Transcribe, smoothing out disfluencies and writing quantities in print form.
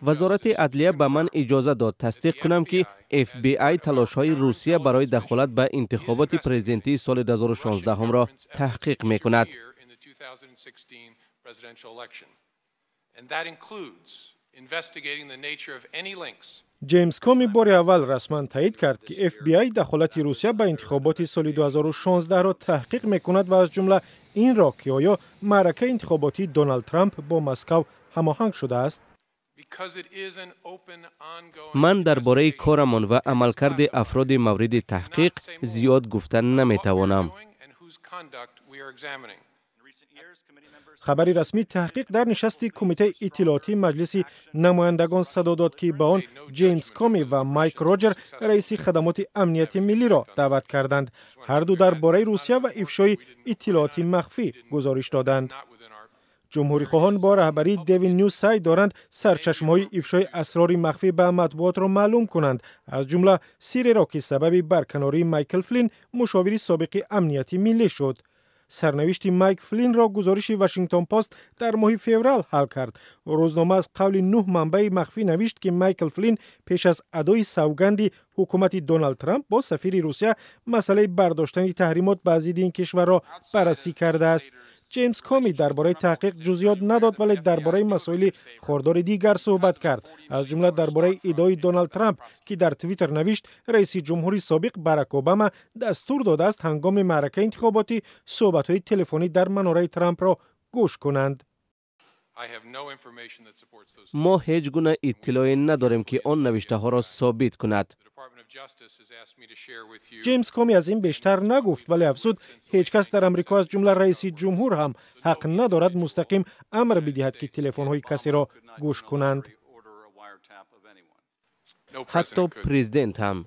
Вазорати адлия ба ман иҷоза дод тасдиқ кунам, ки FBI талошҳои Русия барои дахолат ба интихоботи президентии соли 2016-ро таҳқиқ мекунад. Ҷеймс Коми бори аввал расман таъид кард, ки FBI дахолати Русия ба интихоботи соли 2016-ро таҳқиқ мекунад ва аз ҷумла инро, ки оё маъракаи интихоботии Доналд Трамп бо Москав ҳамоҳанг шудааст. Ман дар бораи корамон ва амалкарди афроди мавриди таҳқиқ зиёд гуфта наметавонам. Хабари расмии таҳқиқ дар нишасти Кумитаи иттилоотии Маҷлиси намояндагон садо дод, ки ба он Ҷеймс Коми ва Майк Роҷер, раиси хадамоти амнияти миллиро даъват карданд. Ҳарду дар бораи Русия ва ифшои иттилооти махфӣ гузориш доданд. Ҷумҳурихоҳон бо раҳбарии Девил Ньюс саъй доранд сарчашмаҳои ифшои асрори махфӣ ба матбуотро маълум кунанд, аз ҷумла сирреро, ки сабаби барканории Майкл Флин, мушовири собиқи амнияти миллӣ шуд. Сарнавишти Майк Флинро гузориши Вашингтон Пост дар моҳи феврал ҳал кард. Рӯзнома аз қавли нӯҳ манбаи махфӣ навишт, ки Майкл Флин пеш аз адои савганди ҳукумати Доналд Трамп бо сафири Русия масъалаи бардоштани таҳримот ба зидди ин кишварро баррасӣ кардааст. Ҷеймс Коми дар бораи таҳқиқ ҷузъиёт надод, вале дар бораи масоили хордори дигар суҳбат кард, аз ҷумла дар бораи иддаои Доналд Трамп, ки дар Твиттер навишт, раиси ҷумҳури собиқ Барак Обама дастур додааст ҳангоми маъракаи интихоботӣ суҳбатҳои телефонӣ дар манораи Трампро гӯш кунанд. Мо ҳеҷ гуна иттилоъе надорем, ки он навиштаҳоро собит кунад. Ҷеймс Коми аз ин бештар нагуфт, вале афзуд, ҳеҷ кас дар Амрико, аз ҷумла раиси ҷумҳур ҳам, ҳақ надорад мустақим амр бидиҳад, ки телефонҳои касеро гӯш кунанд. Ҳатто президент ҳам.